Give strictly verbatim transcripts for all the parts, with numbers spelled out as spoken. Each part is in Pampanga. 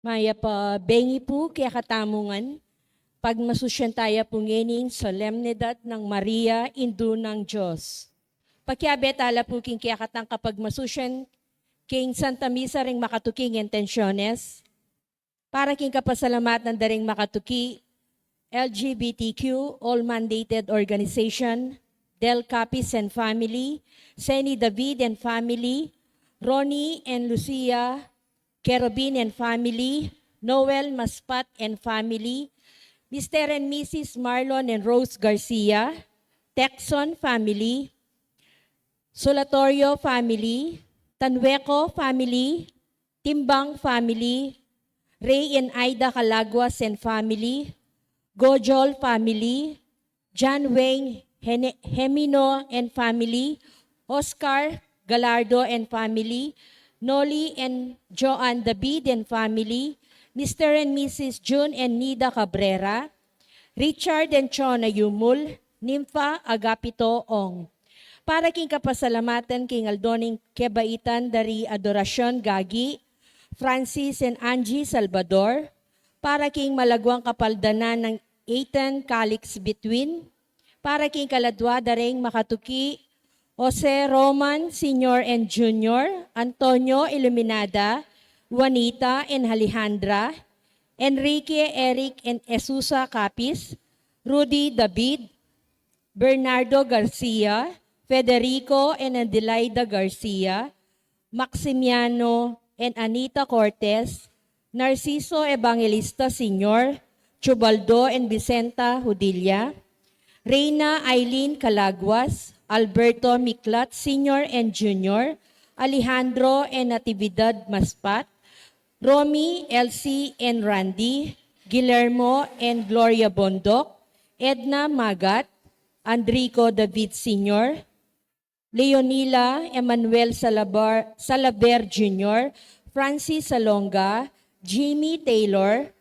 Mayap a bengi pu kekatamu ngan, pagmasusyan taya pu ngening solemnidad nang Maria, Indu nang Dios. Pakiabe tala pu king kekatang kapagmasusyan king Santa Misa ring makatuking intensiones. Para king kapasalamatan da ring makatuki, L G B T Q, all mandated organization, Del Capis and family, Seni David and family, Ronnie and Lucia Kerubin and family, Noel Maspat and family, Mister and Missus Marlon and Rose Garcia, Texon family, Solatorio family, Tanweco family, Timbang family, Ray and Aida Calaguas and family, Gojol family, John Wayne Hene-, Hemino and family, Oscar Galardo and family, Noli and Joan David and family, Mister and Missus June and Nida Cabrera, Richard and Chona Yumul, Nympha Agapito Ong. Para king kapasalamatan king aldo ning kebaitan da ri Adoracion Gagi, Francis and Angie Salvador, para king malaguang kapaldanan nang Ethan Calix Between, para king kaladua da ring makatuki, Jose Roman Senior and Junior, Antonio Iluminada, Juanita and Alejandra, Enrique, Eric and Esusa Capis, Rudy David, Bernardo Garcia, Federico and Adelaida Garcia, Maximiano and Anita Cortez, Narciso Evangelista Senior, Chubaldo and Vicenta Judilla, Reina Eileen Calaguas, Alberto Miklat Senior and Junior, Alejandro and Natividad Maspat, Romy, Elsie and Randy, Guillermo and Gloria Bondoc, Edna Magat, Andrico David Senior, Leonila Emmanuel Salabar-, Salaver Junior, Francis Salonga, Jimmy Taylor,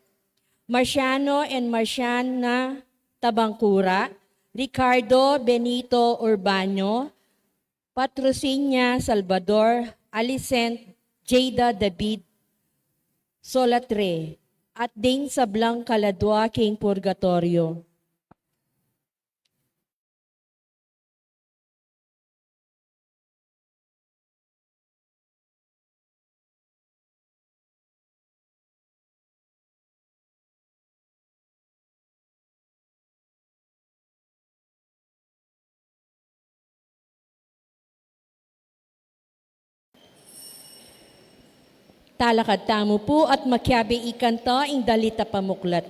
Marciano and Marciana Tabangcura, Ricardo Benito Urbano, Patrocinia Salvador, Alicent Jada David Solatre, at ding sablang kaladua king purgatorio. Talakad tamu pu at makiabe ikanta ing dalit a pamuklat.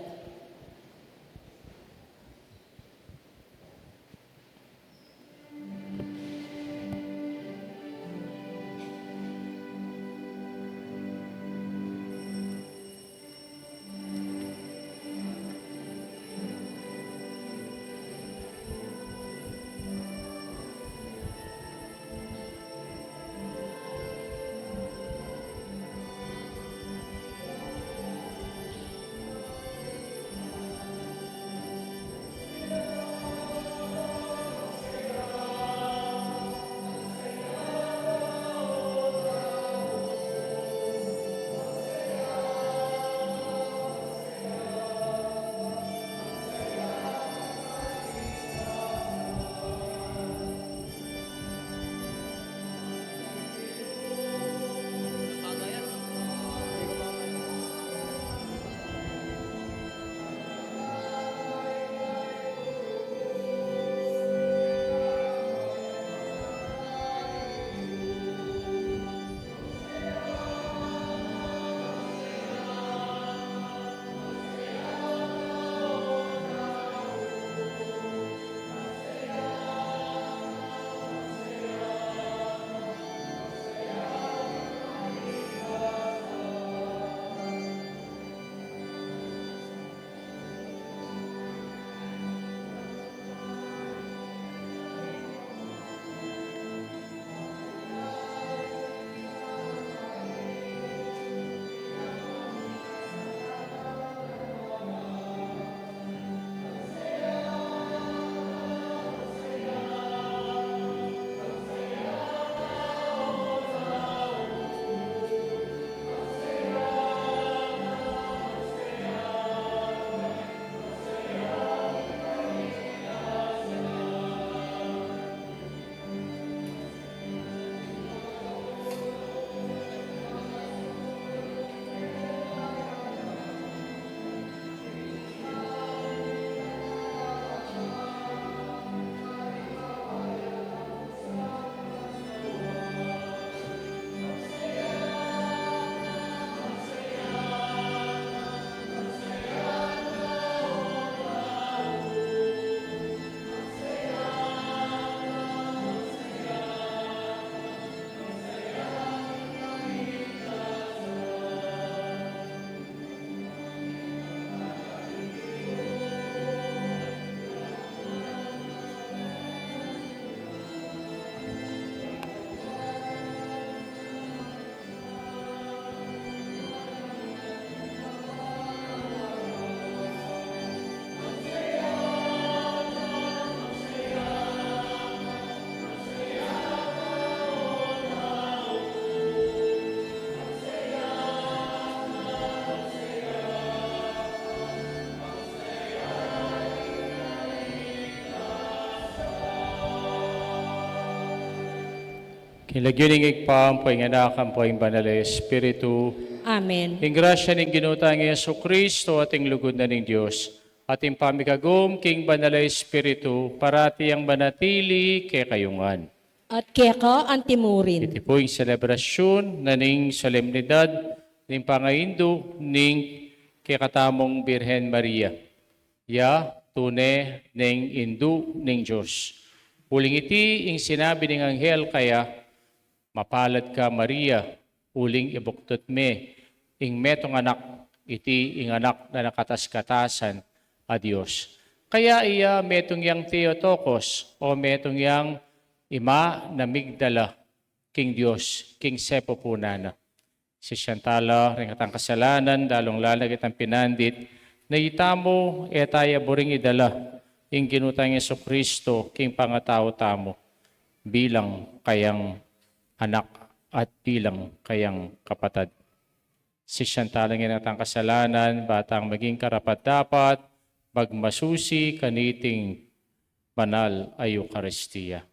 King lagyu ning Ibpa, ampo ning Anak, ampo ning Banal a Espiritu. Amen. Ing grasya ning Ginu tang Jesucristo, at ing lugud na ning Dios, at ing pamikagum king Banal a Espiritu, parati yang manatili kekayu ngan. At keka antimurin. Iti pu ing selebrasyun na ning solemnidad ning pangaindu ning kekatamung Birhen Maria. Ya tune neng Indu ning Dios. Uling iti ing sinabi ning anghel kaya, "Mapalad ka, Maria, uling ibuktut me ing metung anak, iti ing anak na nakatas-katasan a Dios. Kaya iya metung yang Theotokos, o metung yang ima na migdala king Dios, king sepupunan na." Sisian tala ring katang kasalanan, lalung-lalu na kitang pinandit, na itamu e taya buring idala ing Ginu tang Jesucristo king pangatau tamu bilang kayang anak at bilang kayang kapatad. Sisian tala ring katang kasalanan, ba tang maging karapat-dapat magmasusi kaniting banal a Eukaristia.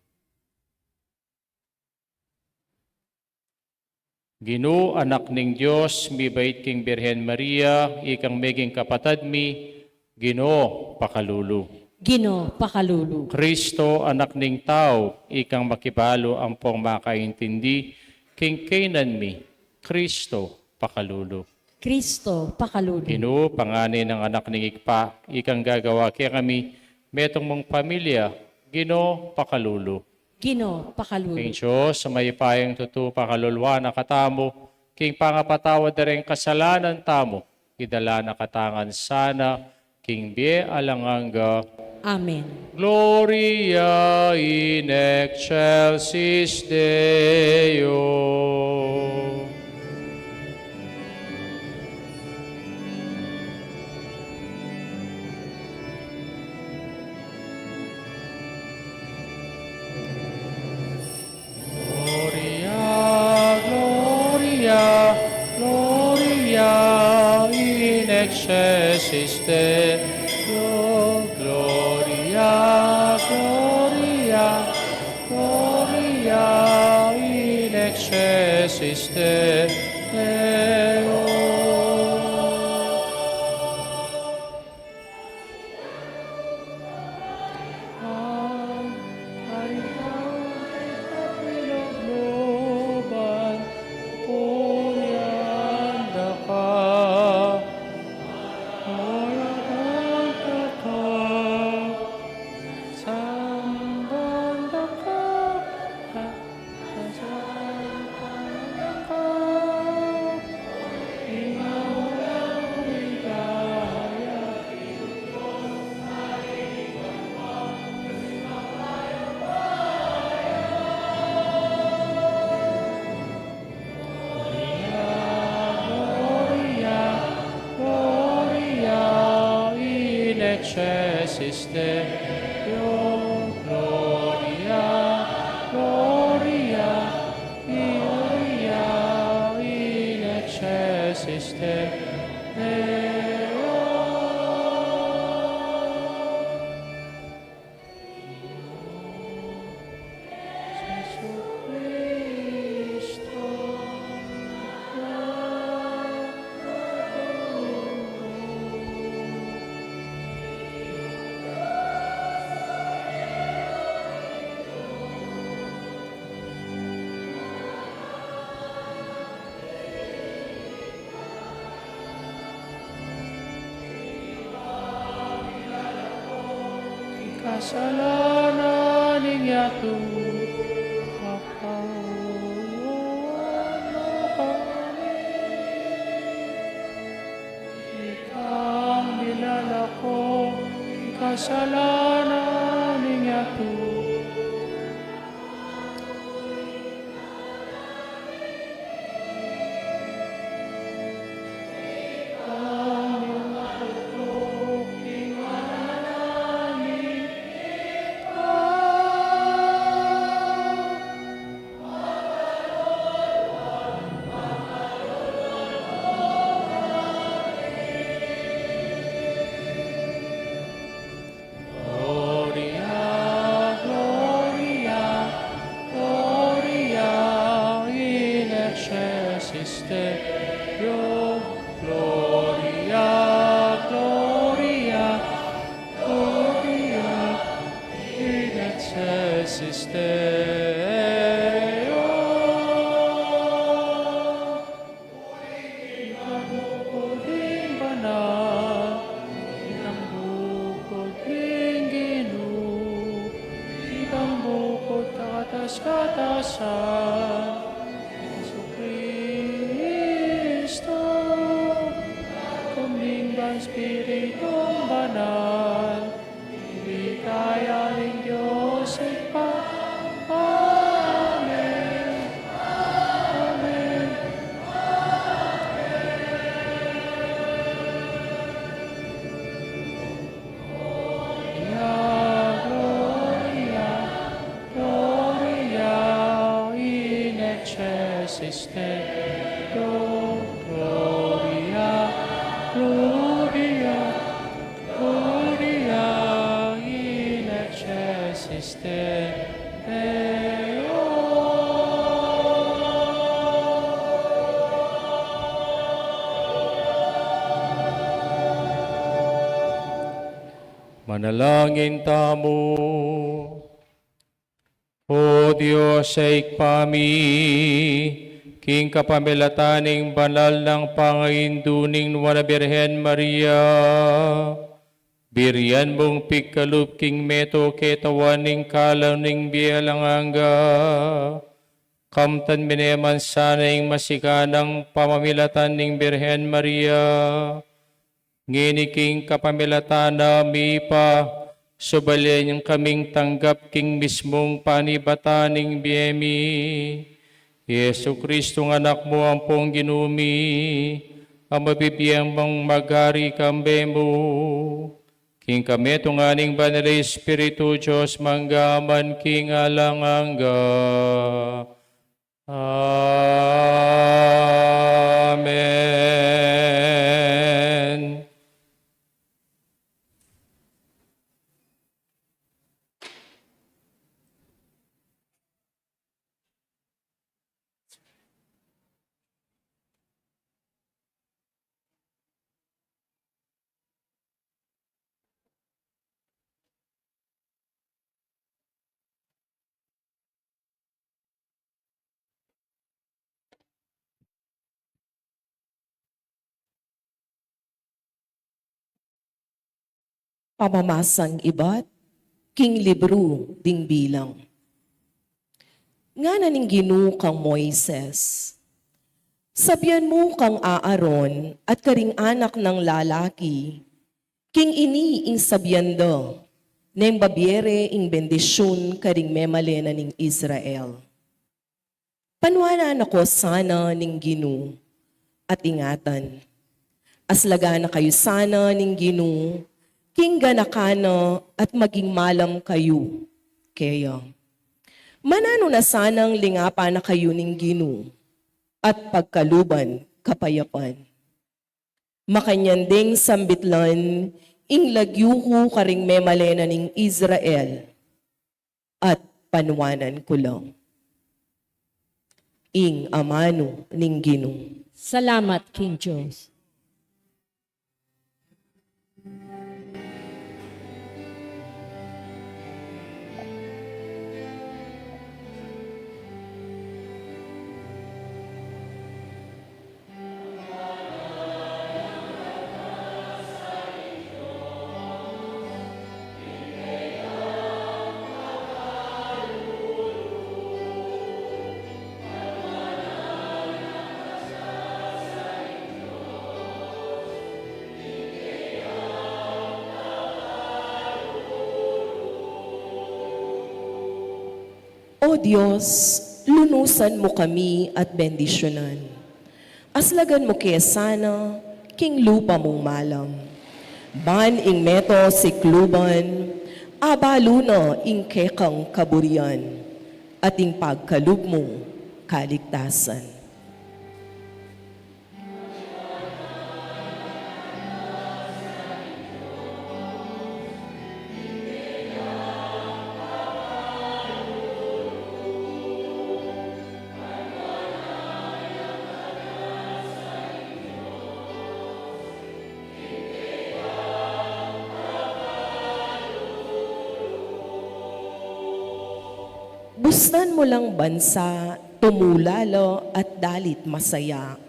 Ginu, Anak ning Dios, mibait king Birhen Maria, ikang meging kapatad mi, Ginu, pakalulu. Ginu, pakalulu. Kristo, Anak ning Tau, ikang makibalu ampong makaintindi king kaynan mi, Kristo, pakalulu. Kristo, pakalulu. Ginu, pangani nang Anak ning Ibpa, ikang gagawa kekami metung mung pamilya, Ginu, pakalulu. Ginu, pakalulu. Ing Dios a mayupayang tutu pakaluluan na katamu, king pangapatawad da ring kasalanan tamu, idala na katamu ngan sana king bie alang angga. Amen. Gloria in excelsis Deo. Gloria, Gloria, Gloria in excelsis Deo. Gloria, Gloria, Gloria in excelsis Deo. Gloria, Gloria in excelsis Deo, Gloria, Gloria, Gloria in excelsis Deo. Kasalanan ning yatu, papaulan na kami. Ikang milalako, kasalanan ning yatu. Sisteo. Ing bukod ning banal, ing bukod ning Ginu, ing bukod katas-katasan, Jesucristo, kum ning Espiritu Banal, Ibigay ning Dios Ibpa. Amen. Amen. Gloria, Gloria, Gloria in excelsis Deo. Gloria, Gloria, Gloria in excelsis Deo. Manalangin tamu. O Dios a Ibpa mi, king kapamilatan ning banal nang pangaindu ning Nuan a Birhen Maria, birian mung pigkalub king meto ketawan ing kalan ning bie alang angga. Kamtan mi ne man sana ing masikanang pamamilatan ning Birhen Maria, ngeni king kapamilatan na mi pa, subalian kaming tanggap king mismung panibatan ning bie mi. Jesucristo, Anak mu ampong Ginu mi, a mabibie mung magari kambe mu, king kametungan ning Banal a Espiritu, Dios mangga man king alang angga. Amen. Pamamasang ibat king libru ding Bilang. Ngana ning Ginu kang Moises, sabian mu kang Aaron at karing anak nang lalaki, king ini ing sabian da, neng babie re ing bendisyun karing memalen na ning Israel. Panuanan na ko sana ning Ginu, at ingatan. Aslagan na kayu sana ning Ginu, king ganakan na at maging malam kayu keya. Mananu na sanang lingapan na kayu ning Ginu, at pagkaluban kapayapan. Makanyan deng sambitlan ing lagyu ku karing memalen na ning Israel, at panuanan ku la. Ing amanu ning Ginu. Salamat king Dios. O Dios, lunusan mu kami at bendisyunan. Aslagan mu ke sana king lupa mung malam. Ban ing meto sikluban, abalu na ing kekang kaburian, at ing pagkalub mung kaligtasan. Stan mo lang bansa, tumula la at dalit masaya.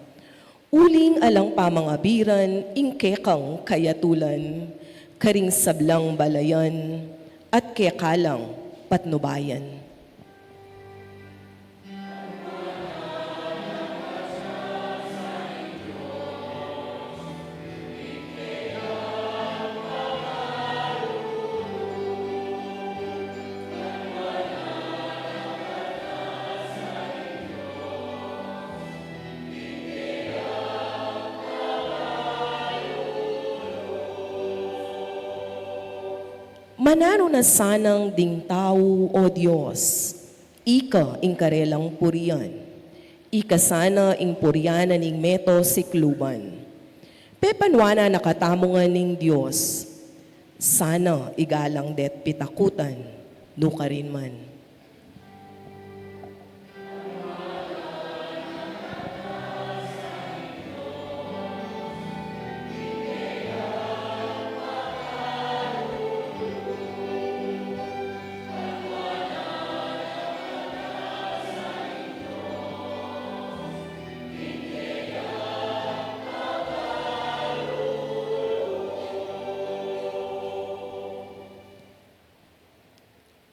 Uling alang pamangabiran ing kekang kayatulan, karing sablang balayan at keka lang patnubayan. Mananu na sanang ding tau, O Dios, ika ing karelang purian. Ika sana ing purian na ning meto sikluban. Pepanuan na katamu ngan ning Dios, sana igalang de't pitakutan, nukarin man.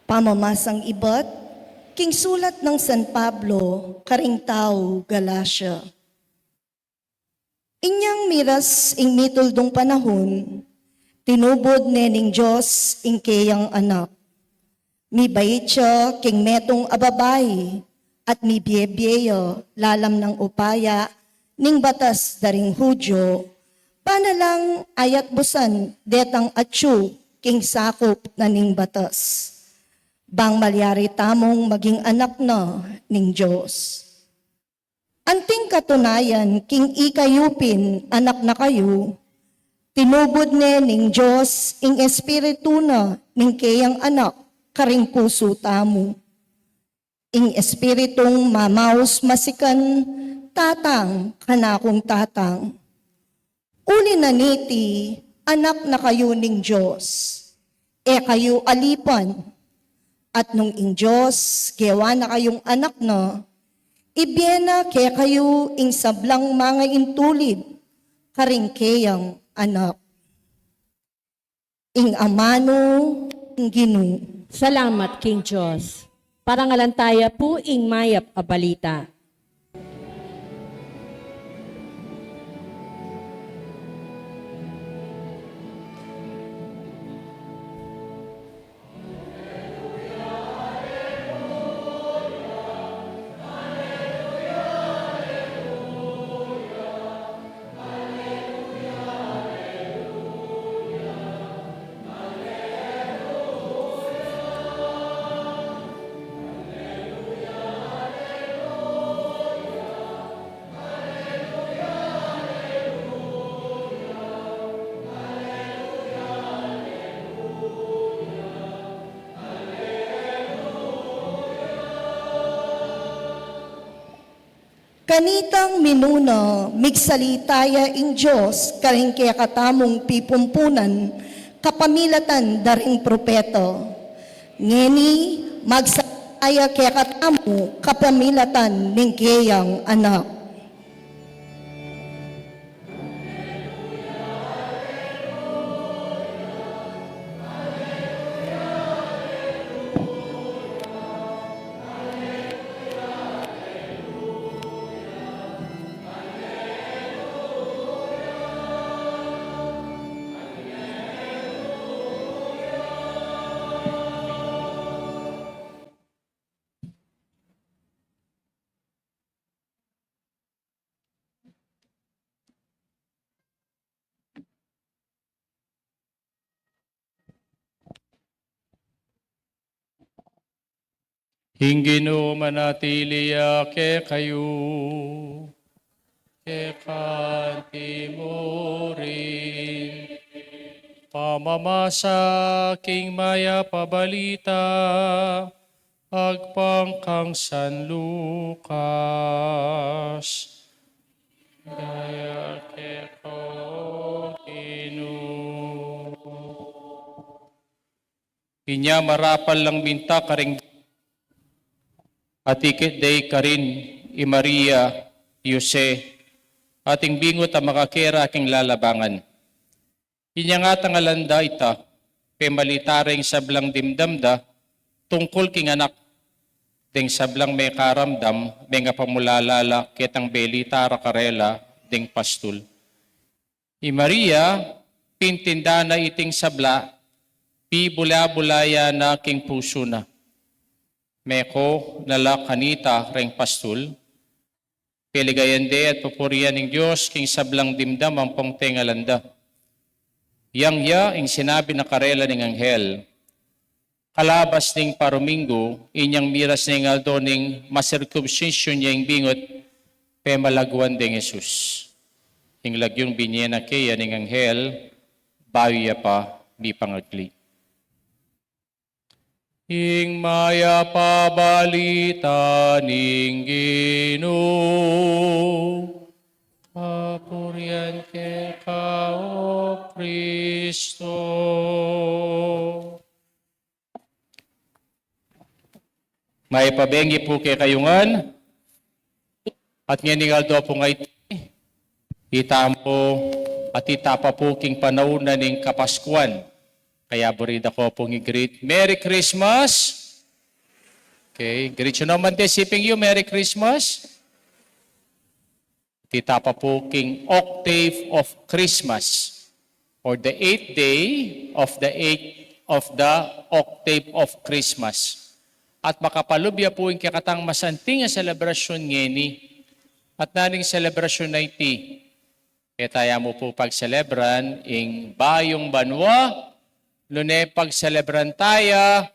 Pamamasang ibat king sulat nang San Pablo karing tau Galacia. Inyang miras ing mituldung panahun, tinubud ne ning Dios ing keyang Anak. Mibait ya king metung a babai, at mibiebie ya lalam nang upaya ning batas da ring Judio, bang alang ayatbusan detang atyu king sakup na ning batas, bang malyari tamung maging anak na ning Dios. Anting katunayan, king ikayu pin anak na kayu, tinubud ne ning Dios ing Espiritu na ning keyang Anak karing pusu tamu. Ing Espiritung mamaus masikan, Tatang, kanakung Tatang. Uli na niti, anak na kayu ning Dios, e kayu alipan. At nung ing Dios gewa na kayung anak na, ibie na kekayu ing sablang mangaintulid karing keyang Anak. Ing amanu ning Ginu. Salamat king Dios. Parangalan taya pu ing mayap a balita. Kanitang minuna, migsalita ya ing Dios karing kekatamung pipumpunan kapamilatan da ring propeta. Ngeni, magsalita ya kekatamu kapamilatan ning keyang Anak. Ing Ginu manatili ya kekayu. Keka mu rin. Pamamasa king mayap a balita agpang kang San Lucas. Ligaya keka, O Ginu. Inya marapal lang minta karing At ikit de karin i Maria, i Jose, at ing bingut a makakera king lalabangan. Inya ngatang alanda ita, pemalita reng sablang dimdam da tungkul king anak, deng sablang mekaramdam, mengapamulala la ketang belita ra karela deng pastul. I Maria, pintinda na iting sabla, pibula-bula ya na king pusu na. Meko na la kanita reng pastul, peligayan de at pupurian ing Dios king sablang dimdam ampong tengalan da. Yang ya ing sinabi na karela ning anghel. Kalabas ning paruminggu, inyang miras ning aldo ning masirkumsisyun ya ing bingut, pemalaguan deng Jesus. Ing lagyung binye na keya ning anghel, bayu ya pa mipangagli. Ing mayap a balita ning Ginu. Kapurian keka, O Kristo. Mayap a bengi pu kekayu ngan. At ngening aldo pu ngeni, ita mu at ita pa pu king panaun na ning Kapaskuan. Kaya buri da ko pung i-greet, Merry Christmas! Okay, greet yu naman de, siping yu, Merry Christmas! Ita pa pu king octave of Christmas, or the eighth day of the eighth of the octave of Christmas. At makapalub ya pu ing kekatang masanting a selebrasyun ngeni. At naning selebrasyun na iti? E taya mu pu pagselebran ing bayung banua, nune pagselebran taya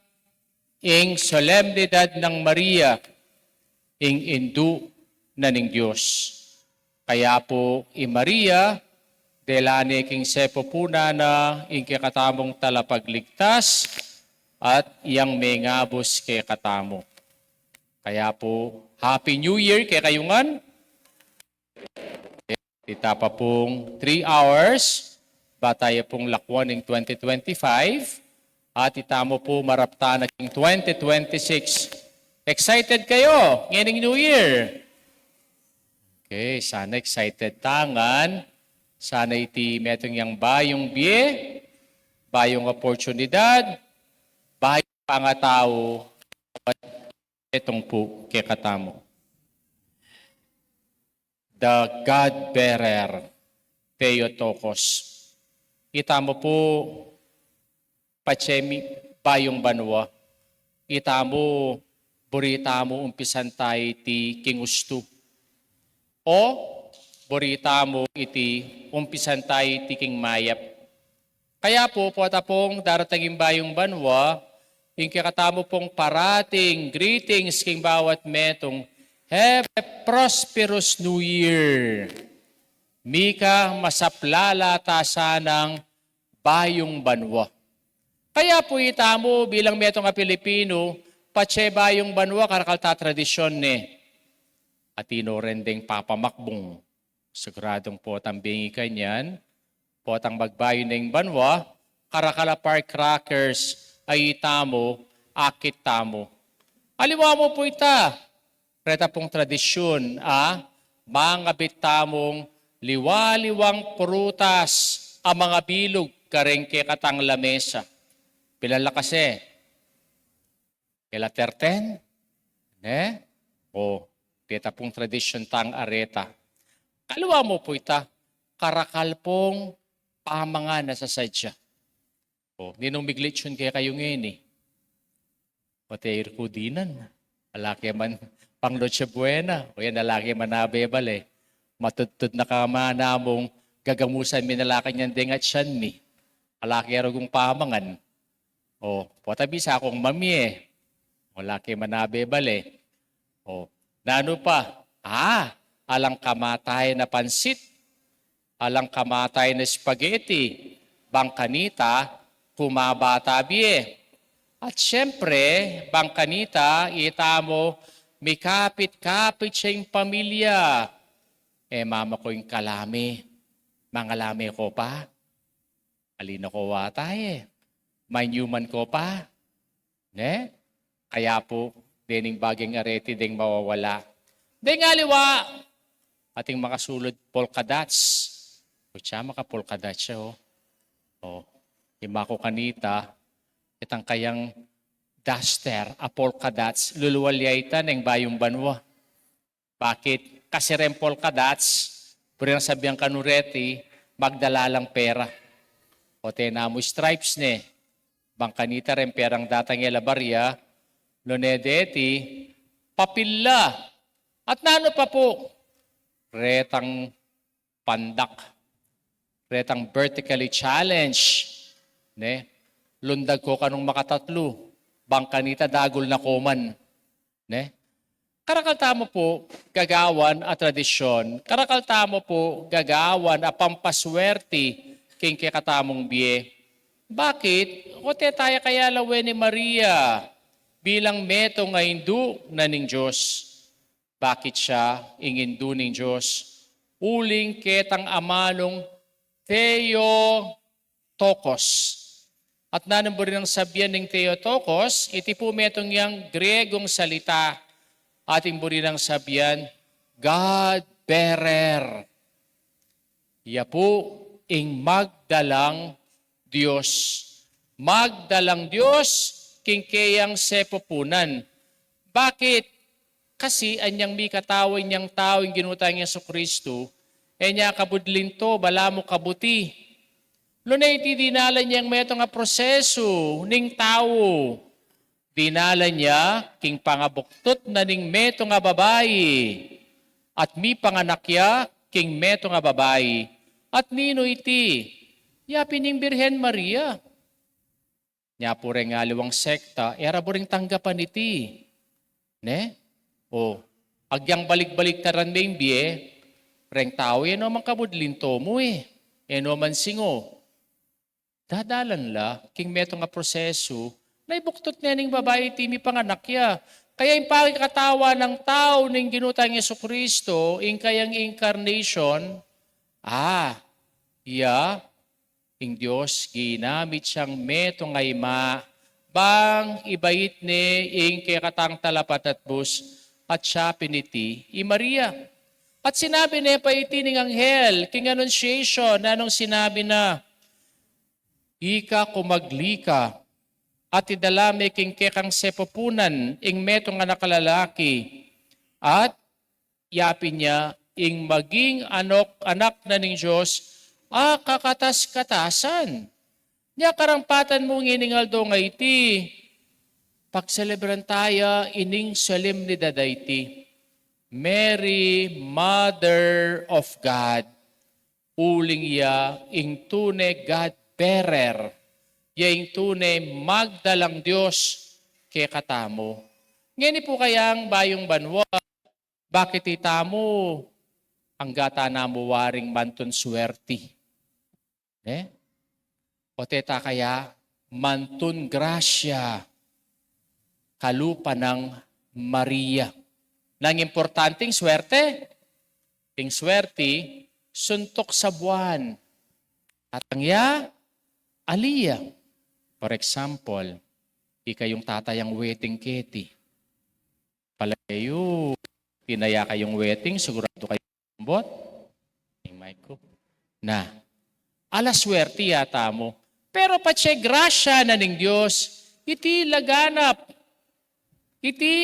ing solemnidad nang Maria, ing indu na ning Dios. Kaya pu i Maria, dela ne king sepupunan na ing kekatamung Talapagligtas at yang mengabus kekatamu. Kaya pu, Happy New Year kekayu ngan. Ita pa pung three hours, ba taya pung lakuan ing twenty twenty-five, at ita mu pu maraptan na king twenty twenty-six. Excited kayu ngening New Year? Okay, sana excited ta ngan. Sana iti metung yang bayung bie, bayung oportunidad, bayung pangatau, metung pu kekatamu. The God Bearer, Theotokos. Ita mu pu, patse mi bayung banua, ita mu, buri tamu umpisan taya iti king ustu. O, buri tamu iti umpisan taya iti king mayap. Kaya pu, pota pung darating ing bayung banua, ing kekatamu pung parating greetings king bawat metung, "Have a prosperous New Year." Mika masaplala ta sanang bayung banua. Kaya pu ita mu bilang metung a Pilipinu, patse bayung banua, karakal ta tradisyun ne. At ino ren deng papamakbung. Siguradung potang bengi kanyan, potang magbayu neng banua, karakal a firecrackers a ita mu, akit tamu. Aliwa mu pu ita, reta pung tradisyun a mangabit tamung liwa-liwang prutas a mangabilug kareng kekatang lamesa. Pilan la kasi? Ela terten, ne? O, deta pung tradisyun tang areta. Aliwa mu pu ita, karakal pung pamangan a sasadya. O, ninung miglitsun kekayu ngeni? Pati irku dinan. Ala ke man pang Noche Buena. O yan, ala ke man abe bale. Matudtud na ka man namung gagamusan mi na la kanyan deng atyan mi. Ala ke rugung pamangan. O, pota bisa kung mamie. Ala ke man abe bale. O, nanu pa? Ah, alang kamatayan a pansit, alang kamatayan a spaghetti, bang kanita, kumabata bie. At siyempre, bang kanita, ita mu, mikapit-kapit ya ing pamilya. E, mama ku ing kalami. Mangalami ko pa. Alin ako wata e. May nyuman ko pa. Ne? Kaya pu, dening baging areti deng mawawala. Deng aliwa, ating makasulud polka dots. Kutsa maka polka dots ya, o. O, imaku kanita, itang kayang duster, a polka dots, lulual ya ita neng bayung banua. Bakit? Kasi reng polka dots, buri nang sabian kanu reti, magdala lang pera. O, tena mu stripes ne, bang kanita reng perang datang e la barya, nune deti, papil la. At nanu pa pu, retang pandak, retang vertically challenge, ne? Lundag ko kanung makatatlu, bang kanita dagul na ko man, ne? Karakal tamu pu gagawan a tradisyon, karakal tamu pu gagawan a pampaswerti king kekatamung bie. Bakit? Ote taya kaya lawen i Maria bilang metung a indu na ning Dios. Bakit siya ing indu ning Dios? Uling ketang amanung Theotokos. At nanung buri nang sabian ning Theotokos, iti pu metung yang Griegong salita, ating buri nang sabian, God bearer. Ya pu ing magdalang Dios. Magdalang Dios king keyang sepupunan. Bakit? Kasi anyang mikatau inyang tau ing Ginu tang Jesucristo, e nya kabudlinto, balamu kabuti. Nune iti dinalan yang metung a prosesu ning tau. Dinalan ya king pangabuktut na ning metung a babai, at mipanganak ya king metung a babai. At ninu iti? Ya pin ing Birhen Maria. Nya pu reng aliwang sekta, e ra buring tanggapan iti. Ne? O, agyang balik-baliktaran me ing bie, reng tau, e no man kabudlinto mu e, e no man singo. Dadalan la king metung a prosesu, na ibuktut ne ning babai iti mipanganak ya. Kaya ing pakikatau nang tau ning Ginu tang Jesucristo, ing kayang incarnation, a, ya, ing Dios ginamit yang metung a ima, bang ibait ne ing kekatang talapatatbus, at siya pin iti i Maria. At sinabi ne pa iti ning anghel king Annunciation, nanung sinabi na, ika kumagli ka, at idala me king kekang sepupunan ing metung a anak a lalaki, at ya pin ya ing maging anok, anak na ning Dios a kakatas-katasan. Nya karampatan mu ngening aldo a iti, pagselebran taya ining solemnidad a iti, Mary, Mother of God. Uling ya ing tune God bearer, ya ing tune magdalang Dios kekatamu. Ngeni pu kayang bayung banua, bakit itamu angga ta namu waring mantun swerti? Ne? O teta kaya mantun grasya kalupa nang Maria. Nang importanting swerte, ing swerti, suntuk sa buwan. At ang ya, aliya. For example, ikayung tatayang wedding keti. Palage yu, tinaya kayung wedding, sigurado kayu bot. Ing mic ku. Na, ala swerti ya tamu. Pero patse grasya na ning Dios, iti laganap. Iti,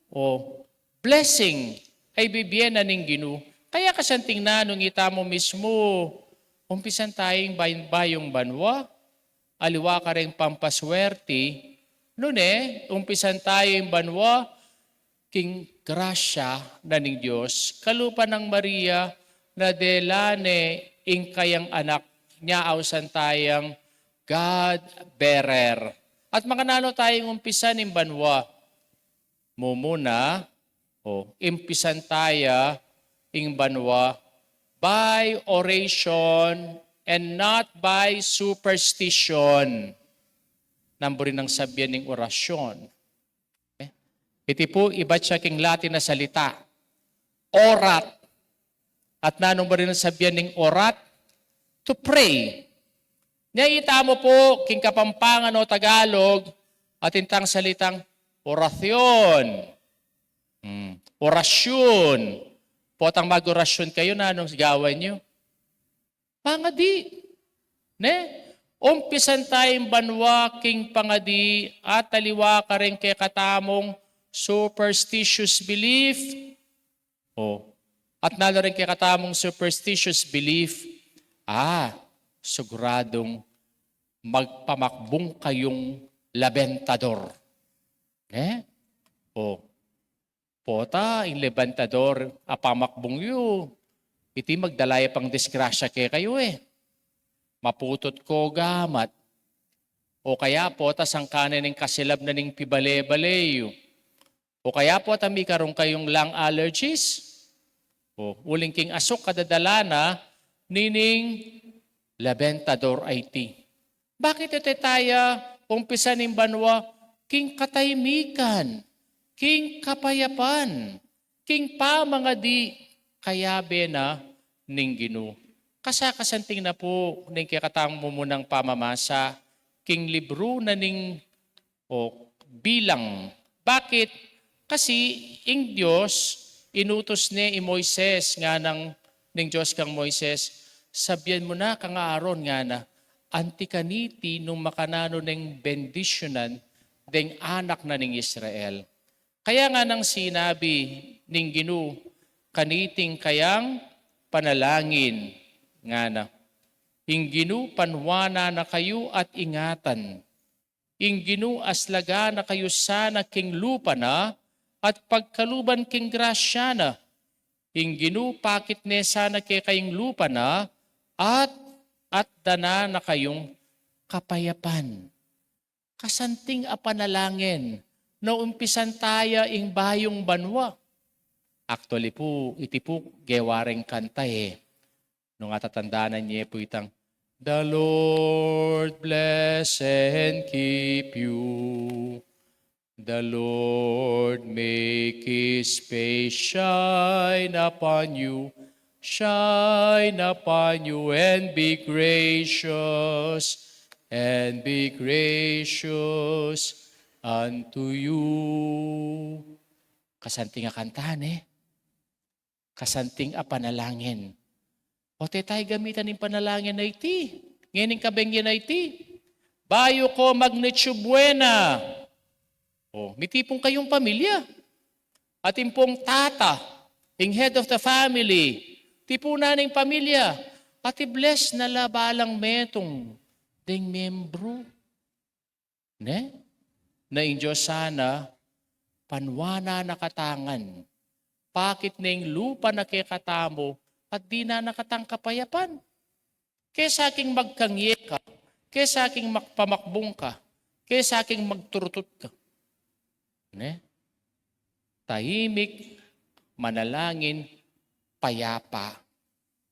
o, blessing a ibibie na ning Ginu. Kaya kasanting na nung itamu mismu, umpisan taya ing bay-, bayung banua, aliwa kareng pampaswerti, nune, umpisan taya ing banua, king grasya na ning Dios, kalupa nang Maria, na dela ne ing kayang anak, nya ausan tayang God bearer. At makananu tayang umpisan ing banua? Mumuna, o, umpisan taya ing banua by oration and not by superstition. Nang buri nang sabian ning orasyon. Eh, iti pu, ibat ya king Latin a salita, orat. At nanung buri nang sabian ning orat? To pray. Nya itamu pu, king Kapampangan o Tagalog, atin tang salitang Orasyon. Hmm. Orasyon. Potang mag-orasyon kayu, nanung gawan yu? Pangadi. Ne? Umpisan taya ing banua king pangadi at aliwa karing kekatamung superstitious belief. O, at nanu ring kekatamung superstitious belief, ah, siguradung magpamakbung kayung labentador. Ne? O, pota, ing labentador a pamakbung yu, iti magdala ya pang disgrasya kekayu e. Maputut ko gamat. O kaya pota sangkanan ning kasilab na ning pibale-bale yu. O kaya pota mikarung kayung lung allergies. O, uling king asuk a dadala na nining labentador a iti. Bakit iti taya umpisan ing banua king kataymikan, king kapayapan, king pamangadi, kayabe na ning Ginu? Kasakasanting na pu ning kekatamung mumunang pamamasa king libru na ning o Bilang. Bakit? Kasi ing Dios, inutus ne i Moises, ngana ning Dios kang Moises, "Sabian mu na kang Aaron," ngana, "anti kaniti nung makananu neng bendisyunan deng anak na ning Israel." Kaya nganang sinabi ning Ginu kaniting kayang panalangin, ngana, "Ing Ginu panuanan na kayu at ingatan. Ing Ginu aslagan na kayu sana king lupa na, at pagkaluban king grasya na. Ing Ginu pakit ne sana kekayung lupa na, at, at danan na kayung kapayapan." Kasanting a panalangin na umpisan taya ing bayung banua. Actually pu, iti pu gewa reng kanta e. Nung atatandanan ye pu itang, "The Lord bless and keep you. The Lord make his face shine upon you, shine upon you, and be gracious, and be gracious unto you." Kasanting a kanta ne. Kasanting a panalangin. O, te taya gamitan ing panalangin a iti. Ngening kabengge na iti, "Bayu ko mag-Noche Buena." O, mitipun kayung pamilya. Atin pung tata, ing head of the family, tipunan ing pamilya. At i-bless na la balang metung deng membru. Ne? Na ing Dios sana panuanan na kata ngan. Pakit ne ing lupa na kekatamu at dinan na katang kapayapan. Kesa king magkangye ka, kesa king magpamakbung ka, kesa king magturtut ka. Ne? Tahimik, manalangin, payapa.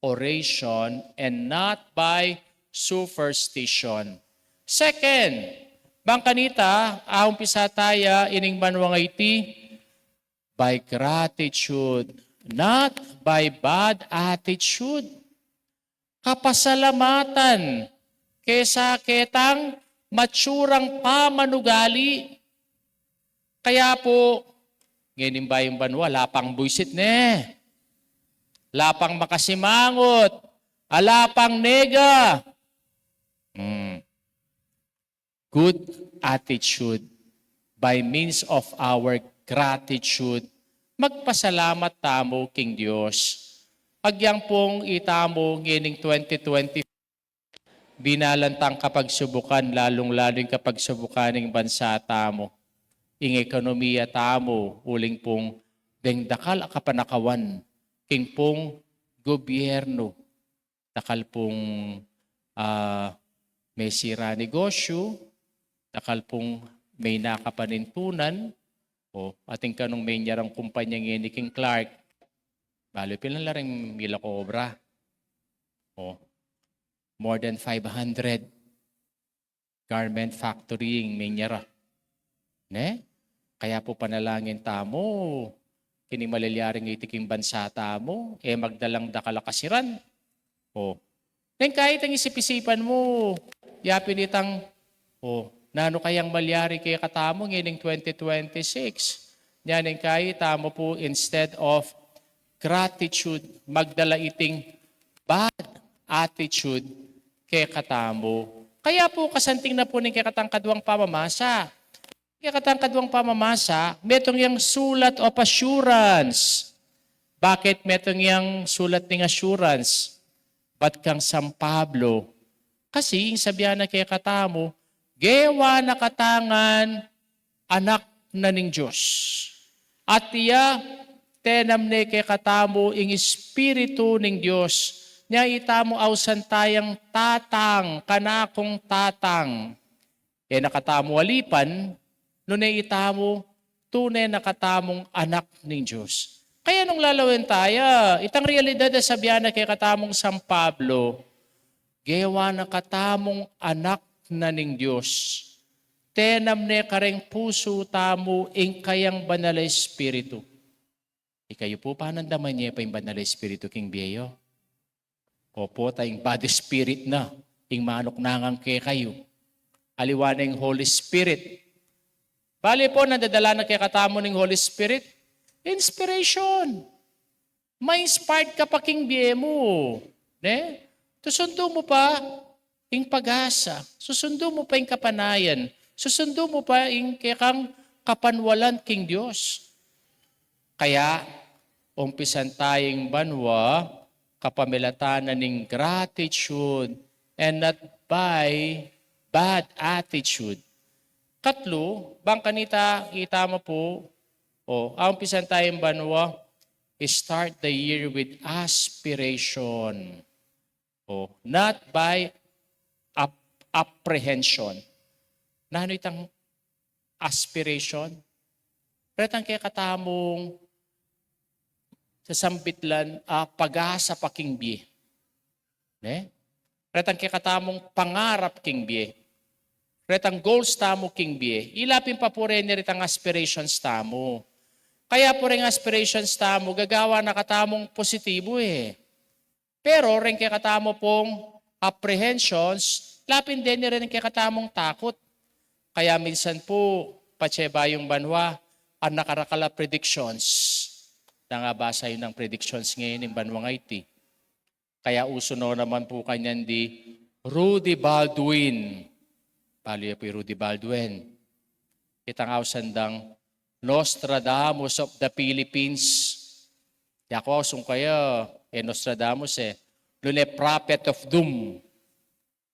Oration and not by superstition. Second, bang kanita, aumpisa taya ining banua a iti, by gratitude, not by bad attitude. Kapasalamatan kesa ketang matsurang pamanugali. Kaya pu, ngening bayung banua, ala pang buisit ne. Ala pang makasimangut. Ala pang nega. Hmm. Good attitude by means of our gratitude. Magpasalamat tamu king Dios. Agyang pung itamu ngening twenty twenty, binalan tang kapagsubukan, lalung-lalu ing kapagsubukan ning bansa tamu, ing ekonomiya tamu, uling pung deng dakal a kapanakawan king pung gobyernu, dakal pung, ah, mesira negosyu, dakal pung mena kapanintunan, o, atin kanung menyarang kumpanya ngeni king Clark, balu pin la ring mila kobra. O, more than five hundred garment factory ing menyara. Ne? Kaya pu panalangin tamu, kini malilyaring iti king bansa tamu, e magdalang dakal a kasiran. O. Neng kaya itang isip-isipan mu, yapin itang, o, Nanu kayang malyari kekatamu ngening twenty twenty-six? Nyaning kayi tamu pu, instead of gratitude, magdala iting bad attitude kekatamu. Kaya pu, kasanting na pu ning kekatang kaduang pamamasa. Kekatang kaduang pamamasa, metung yang sulat of assurance. Bakit metung yang sulat ning assurance? Bat kang San Pablo? Kasi ing sabian na kekatamu, gewa na kata ngan anak na ning Dios. At iya, tenam ne kekatamu ing Espiritu ning Dios. Nya itamu ausan tayang tatang, kanakung tatang. E na katamu alipan, nune itamu, tune na katamung anak ning Dios. Kaya nung lalawen taya, itang realidad a sabian na kekatamung San Pablo, gewa na katamung anak na ning Dios. Tenam ne kareng pusu tamu ing kayang Banal a Espiritu. Ikayu pu, panandaman ye pa ing Banal a Espiritu king bie yu? Opo, ta ing bad spirit na ing manuknangan kekayu. Aliwa na ing Holy Spirit. Bale pu, nanu ing dadala na kekatamu ning Holy Spirit? Inspiration. Ma-inspired ka pa king bie mu, ne? Susundu mu pa ing pag-asa, susundu mu pa ing kapanayan, susundu mu pa ing kekang kapanwalan king Dios. Kaya, umpisan taya ing banua kapamilatan na ning gratitude and not by bad attitude. Katlu, bang kanita, ita mu pu, o, umpisan taya ing banua, start the year with aspiration. O, not by ap-, apprehension. Nanu itang aspiration? Retang kekatamung sasambit lan, ah, pag-asa pa king bie. Ne? Retang kekatamung pangarap king bie. Retang goals tamu king bie. Ila pin pa pu reni retang aspirations tamu. Kaya pu reng aspirations tamu, gagawa na katamung positibu e. Pero reng kekatamu pung apprehensions, lapin deni reng kekatamung takut. Kaya minsan pu, patse bayung banua, ang nakarakal a predictions. Nangabasa yu nang predictions ngeni ning banua ngeni. Kaya usu no naman pu kanyan di Rudy Baldwin. Balu ye pu i Rudy Baldwin. Itang ausan dang Nostradamus of the Philippines. Yaku, ausan kaya, e Nostradamus e. Nune prophet of doom.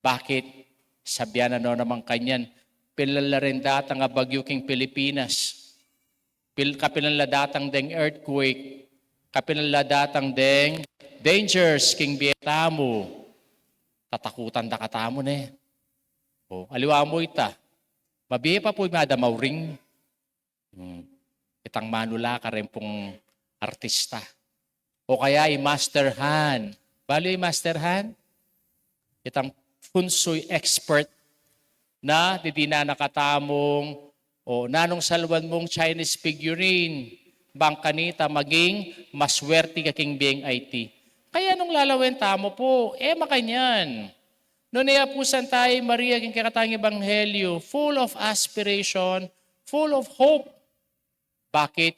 Bakit? Sabian na no naman kanyan, pilan la reng datang a bagyu king Pilipinas. Pil-, kapilan la datang deng earthquake. Kapilan la datang deng dangers king bie tamu. Tatakutan da katamu ne. O, aliwa mu ita. Mabie pa pu i Madam Auring. Hmm. Itang manula kareng pung artista. O kaya i Master Han. Balu i Master Han? Itang feng shui expert na didinan na katamung, o, nanung salwan mung Chinese figurine, bang kanita maging maswerte ka king bie ing aiti. Kaya nung lalawen tamu pu, e makanyan. Nune apusan taya i Maria king kekatang ebanghelyu, full of aspiration, full of hope. Bakit?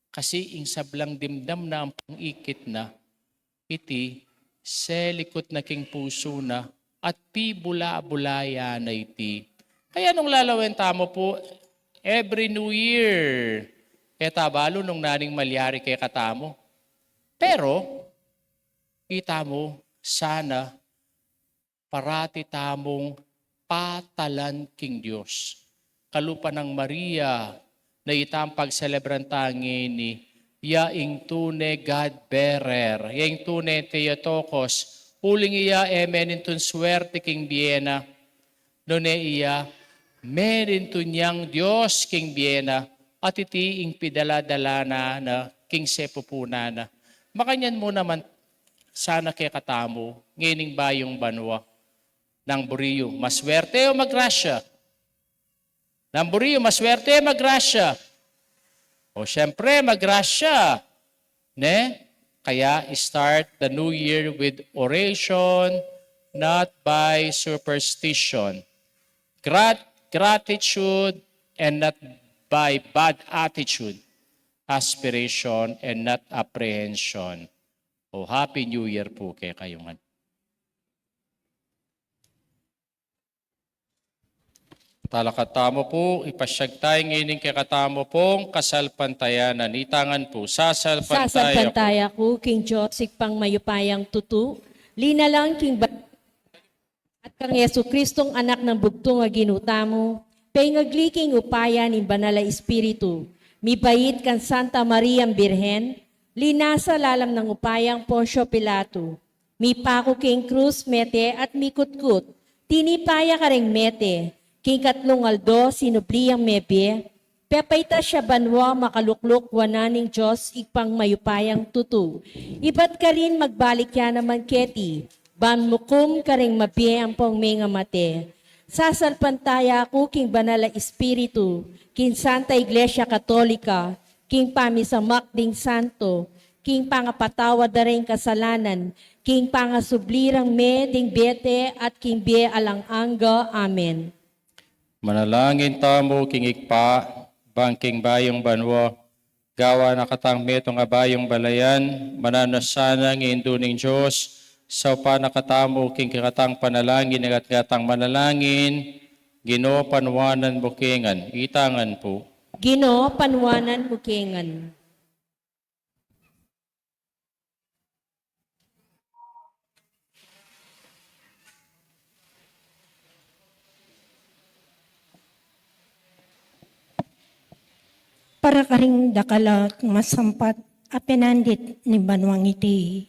Kasi ing sablang dimdam na ampong ikit na, iti selikut na king pusu na at pibula-bulayan na iti. Kaya nung lalawen tamu pu, every New Year, e ta balu nung nanu ing malyari kekatamu. Pero, itamu sana parati tamung patalan king Dios. Kalupa nang Maria, na itang pagselebran ta ngeni, ya ing tune God bearer, ya ing tune Theotokos, uling iya e menintun swerte king bie na, nune iya menintun yang Dios king bie na, at iti ing pidala-dala na, na king sepupunan na. Makanyan mu naman sana kekatamu, ngening bayung banua. Nang buri yu, maswerte o magrasya? Nang buri yu, maswerte o magrasya? O, siyempre, magrasya. Ne? Kaya, start the new year with oration, not by superstition. Grat-, gratitude and not by bad attitude, aspiration and not apprehension. O, Happy New Year po kekayu ngan. Talakad tamu pu, ipasyag tamu ngeni ing kekatamu pung kasalpantayanan. Itangan pu, sasalpantaya ku. Sasalpantaya ku king Dios, Ibpang mayupayang tutu, linalang king ba-, at kang Jesucristong Anak nang bugtung a Ginu tamu, pengagli king upaya ning Banal a Espiritu, mibait kang Santa Mariang Birhen, linasa lalam nang upayang Poncio Pilato, mipaku king krus, mete at mikutkut, tinipa ya karing mete, king katlung aldo sinubli yang mebie, pepaitas ya banua, makalukluk wanan ning Dios Ibpang mayupayang tutu. Ibat karin magbalik ya naman keti, ban mukum karing mabie ampong mengamate. Sasalpantaya ku king Banal a Espiritu, king Santa Iglesia Katolika, king pamisamak ding santo, king pangapatawad da ring kasalanan, king pangasubli rang mie ding bie at king bie alang angga. Amen. Manalangin tamu king Ibpa, ban king bayung banua, gawan na katang metung a bayung balayan, mananu na sana ing Indu ning Dios, saupan na katamu king kekatang panalangin, ibat ing kekatang manalangin, Ginu, panuanan mu kami ngan. Itangan pu. Ginu, panuanan mu kami ngan. Para karing dakal at masampat a penandit ning banuang iti,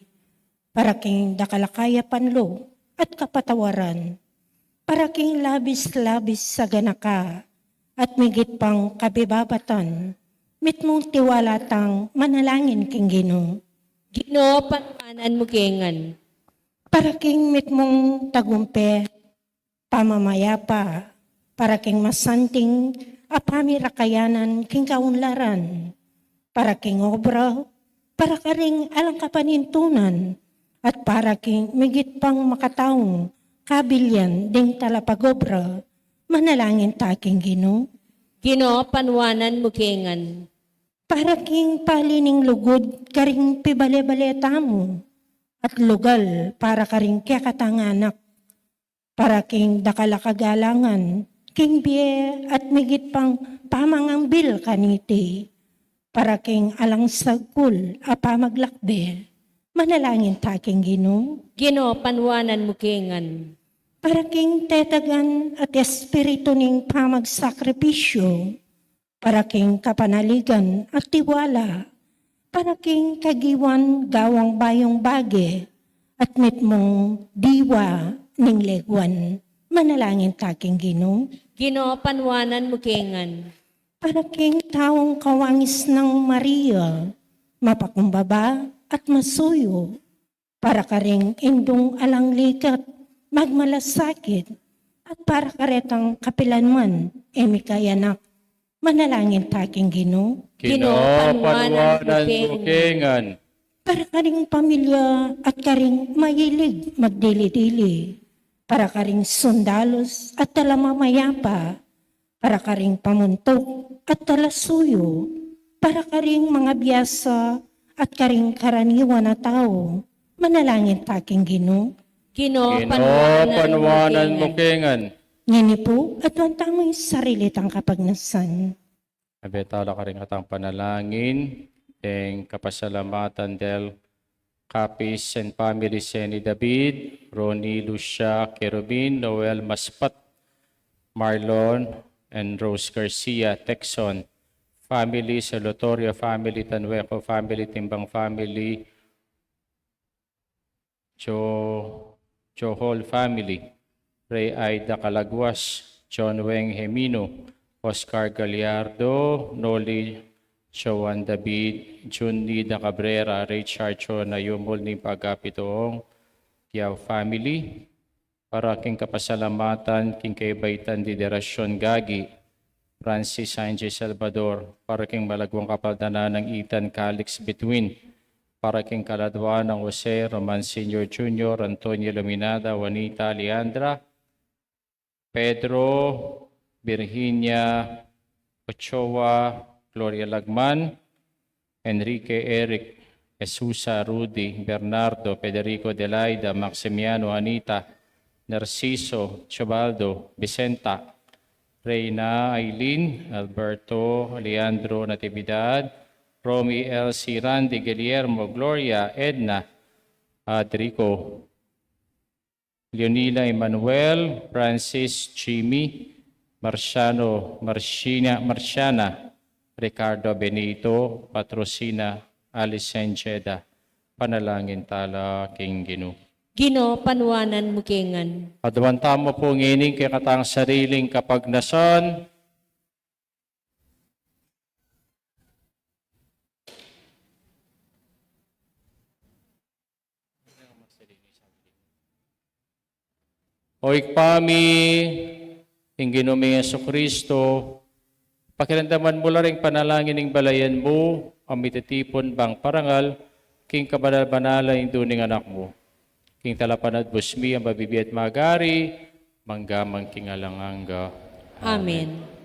para king dakal a kayapan, lub at kapatawaran, para king labis-labis a ganaka at migit pang kabibabatan, mitmung tiwala tang manalangin king Ginu. Ginu, panuanan mu kami ngan. Para king mitmung tagumpe, pamamayapa, para king masanting a pamirakayanan king kaunlaran, para king obra, para karing alang kapanintunan, at para king migit pang makataung kabilian ding talapagobra, manalangin ta king Ginu. Ginu, panuanan mu kami ngan. Para king pali ning lugud karing pibale-bale tamu, at lugal para karing kekatang anak, para king dakal a kagalangan king bie at migit pang pamangambil kaniti, para king alang sagkul a pamaglakbe, manalangin ta king Ginu. Ginu, panuanan mu kami ngan. Para king tetagan at espiritu ning pamagsakripisyu, para king kapanaligan at tiwala, para king kagiwan gawang bayung bage, at mitmung diwa ning leguan, manalangin ta king Ginu. Ginu, panuanan mu kami ngan. Para king taung kawangis nang Maria, mapakumbaba at masuyu, para karing indung alang likat, magmalasakit, at para karetang kapilanman e mikayanak, manalangin ta king Ginu. Ginu, panuanan mu kami ngan. Para karing pamilya at karing mahilig magdili-dili, para karing sundalus at talamamayapa, para karing pamuntuk at talasuyu, para karing mangabiasa at karing karaniwan a tau, manalangin ta king Ginu. Ginu, panuanan mu kami ngan. Ngeni pu, aduan tamu ing sarili tang kapagnasan. Abe tala karing katang panalangin, ing kapasalamatan del Capiz and family, Seni David, Ronnie, Lucia, Kerubin, Noel Maspat, Marlon and Rose Garcia, Texon family, Solotorio family, Tanueco family, Timbang family, Jo-, Johol family, Ray Aida Calaguas, John Weng Hemino, Oscar Gallardo, Noli, Joan David, Jun Nida Cabrera, Richard Chona, Yumul Nimpa Agapito Ong, Yao family, para king kapasalamatan king kaibaitan di Deracion Gagi, Francis Sanchez Salvador, para king malaguang kapaldanan nang Ethan Calix Between, para king kaladwa nang Jose Roman Senior Junior, Antonio Luminada, Juanita Leandra, Pedro Virginia Ochoa, Gloria Lagman, Enrique Eric, Esusa Rudy, Bernardo, Federico Delaida, Maximiano, Anita, Narciso, Chobaldo, Vicenta, Reina, Aileen, Alberto, Leandro, Natividad, Romy, Elsie, Randy, Guillermo, Gloria, Edna, at Rico. Leonila, Emmanuel, Francis, Jimmy, Marciano, Marcina, Marciana, Ricardo, Benito, Patrocina, Alicen, Jeda. Panalangin tala king Ginu. Ginu, panuanan mu kengan. Aduan tamu pu ngening kekatang sariling kapagnasan. O Ibpa mi, ing Ginu ming Jesucristo, pakiramdaman mu la ring panalangin ning balayan mu, a mititipun bang parangal king kabanal-banalan ning dun ning Anak mu. King talapanatbus mi a mabibie at magari, mangga man king alang angga. Amen. Amen.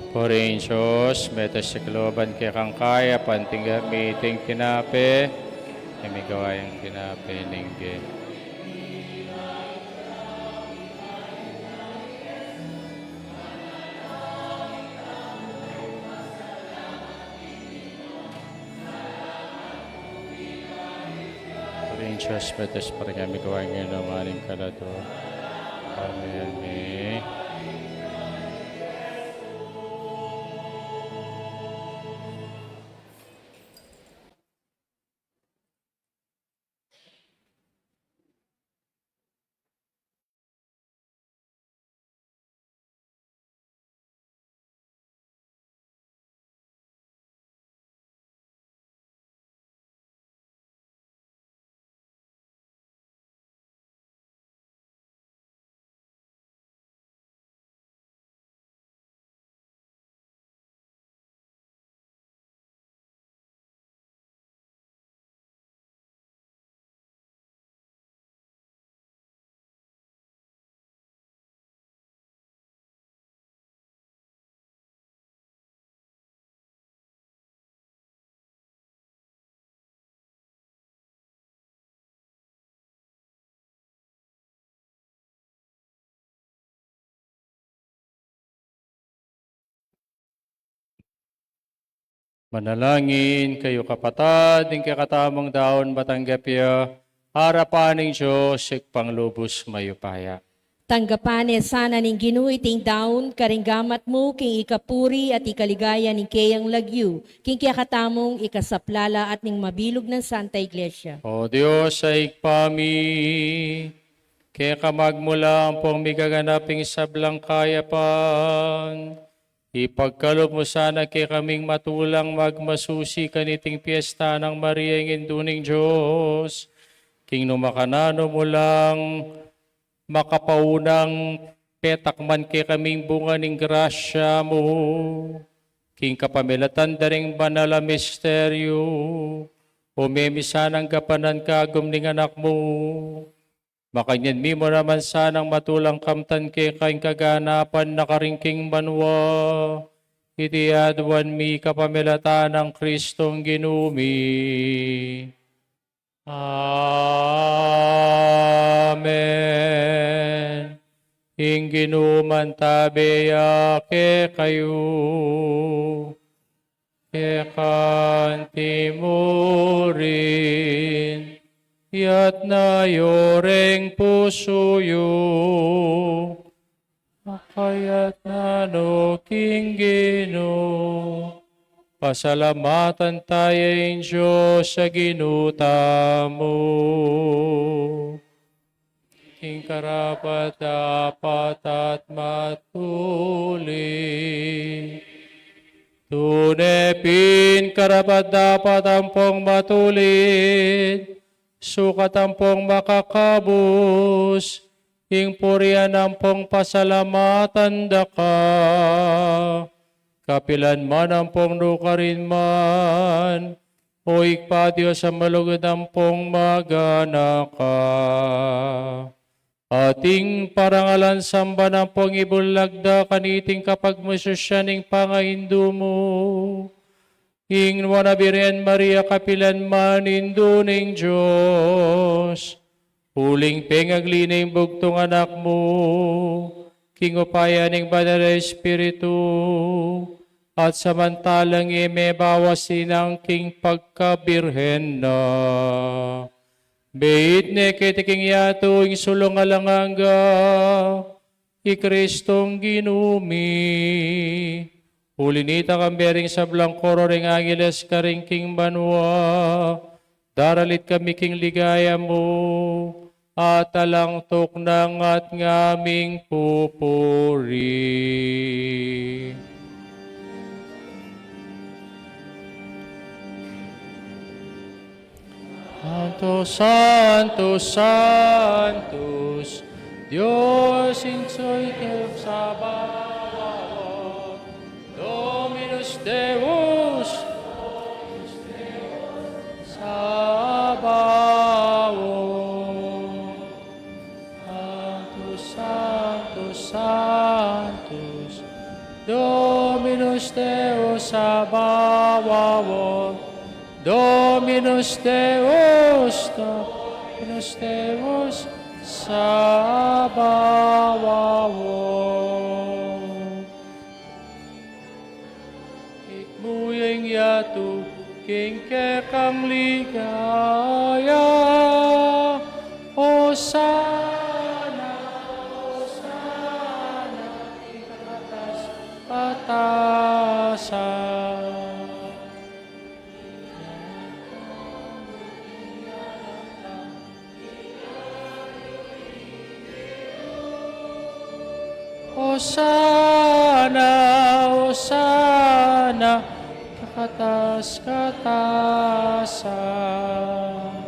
Purihin Dios, mete sikloban kekang kaya, panting miting tinape, imigawa yang tinape ning ge. Purihin Dios, mete sikloban kekang kaya, panting miting tinape, imigawa yang tinape ning ge. Amen. Manalangin kayu, kapatad, ing kekatamung daun matanggap ya arapan ning Dios, Ibpang lubus mayupaya. Tanggapan ne sana ning Ginu iting daun karing gamat mu king ikapuri at ikaligaya ning keyang lagyu, king kekatamung ikasaplala at ning mabilug nang Santa Iglesia. O Dios a Ibpa mi, keka magmula ampong migaganap ing sablang kayapan, ipagkalub mu sana kekaming matulang magmasusi kaniting piesta nang Maria ing Indu ning Dios, king nung makananu mu lang makapaunang petakman kekaming bunga ning grasya mu, king kapamilatan da ring banal a misteryu, o memisanang gapanan kagum ning Anak mu. Makanyan mi mu naman sanang matulang kamtan keka ing kaganapan na karin king banua. Iti aduan mi kapamilatan nang Kristong Ginu mi. Amen. Ing Ginu mantabe ya kekayu. Kekanti murin, iyatas yu reng pusu yu, pakayatnan no king Ginu. Pasalamatan taya ing Dios a Ginu tamu. King karapat-dapat at matulid. Tune pin karapat-dapat ampong matulid, sukat ampong makakabus, ing purian ampong pasalamatan da ka, kapilan man ampong nukarin man, O Ibpa, Dios a malugud ampong maganaka. Ating parangalan samban ampong ibulag da kaniting kapagmasusian ning pangaindu mu, ing nuan a Birhen Maria, kapilan man Indu ning Dios. Uling pengagli ne ing bugtung Anak mu, king upaya ning Banal a Espiritu, at samantalang e mebawas ing king pagkabirhen na, meit ne keti king yatu ing sulung alang angga, i Kristong Ginu mi. Uli nita, kambe ring sablang koro ring angeles karin king banua, daralit kami king ligaya mu, at alang tuknang at ngaming pupuri. Santos, Santos, Santos, Dios ing Señor Sabaot, Dominus Deus Sabaot. Santos, Santos, Santos, Dominus Deus Sabaot, Dominus Deus, Dominus Deus Sabaot. Ikmu ya ing yatu king kekang ligaya. Osana, Osana king kakatas-katasan. Osana, Osana, kakatas-katasan.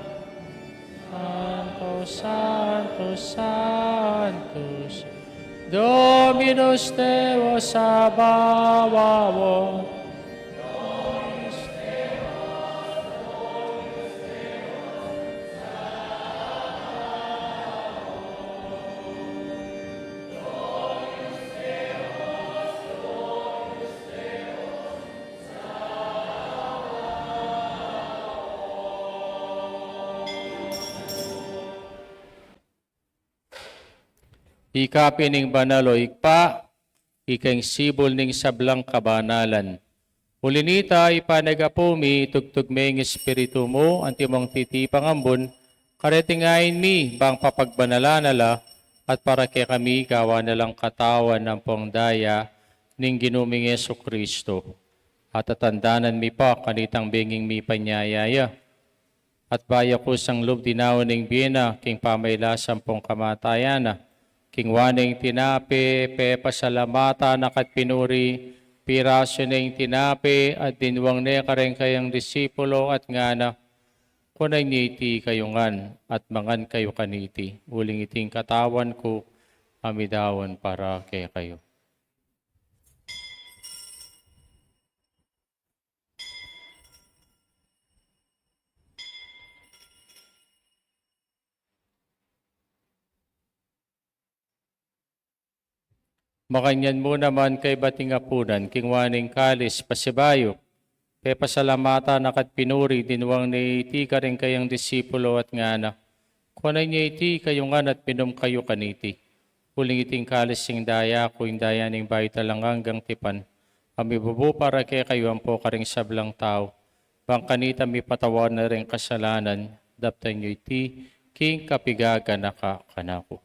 Santos, Santos, Santos, Dominus Deus Sabaot. Ika pin ing banal, o Ibpa, ika ing sibul ning sablang kabanalan. Uli nita, Ibpa mi, tugtug me ing Espiritu mu, antimong titipang ambun, kareti ngeni mi, bang papagbanalan na la, at para kekami gawan na lang katawan ampong daya ning Ginu ming Jesucristo. At tatandanan mi pa kanitang benging mipanyaya ya. At bayu kusang lub dinaun ing bie na, king pamailas ampong kamatayan na, kinua ne ing tinape, pepasalamatan na ka't pinuri, pirasu ne ing tinape, at dinwang ne kareng kayang disipulo, at ngana, Kuanan ye iti kayu ngan, at mangan kayu kaniti, uling iti ing katawan ku, a midaun para kekayu. Makanyan mu naman kaybat ning apunan, kinua ne ing kalis, pasibayu, pepasalamatan na ka't pinuri, dinwang ne iti kareng kayang disipulo, at ngana, Kuanan ye iti kayu ngan at minum kayu kaniti, uling iti ing kalis ning daya ku, ing daya ning bayu at alang anggang tipan, a mibubu para kekayu ampo kareng sablang tau, bang kanita mipatawad na ring kasalanan, daptan yu iti king kapigaganaka kanaku.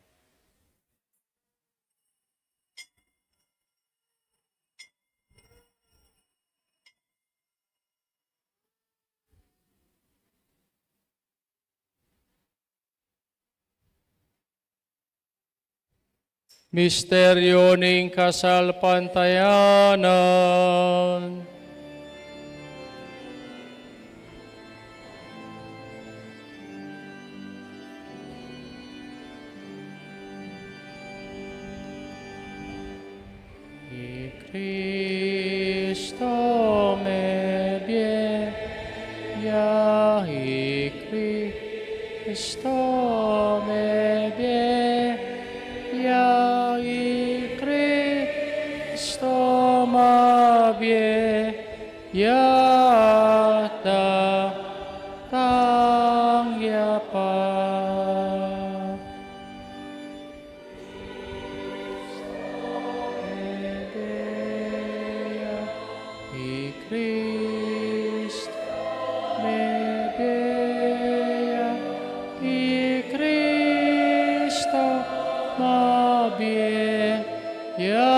Misteryu ning kasalpantayanan. I Kristo mebie ya, i Kristo mebie ya, i Kristo mabie ya, datang ya pa. I Kristo mebie ya, i Kristo mabie ya,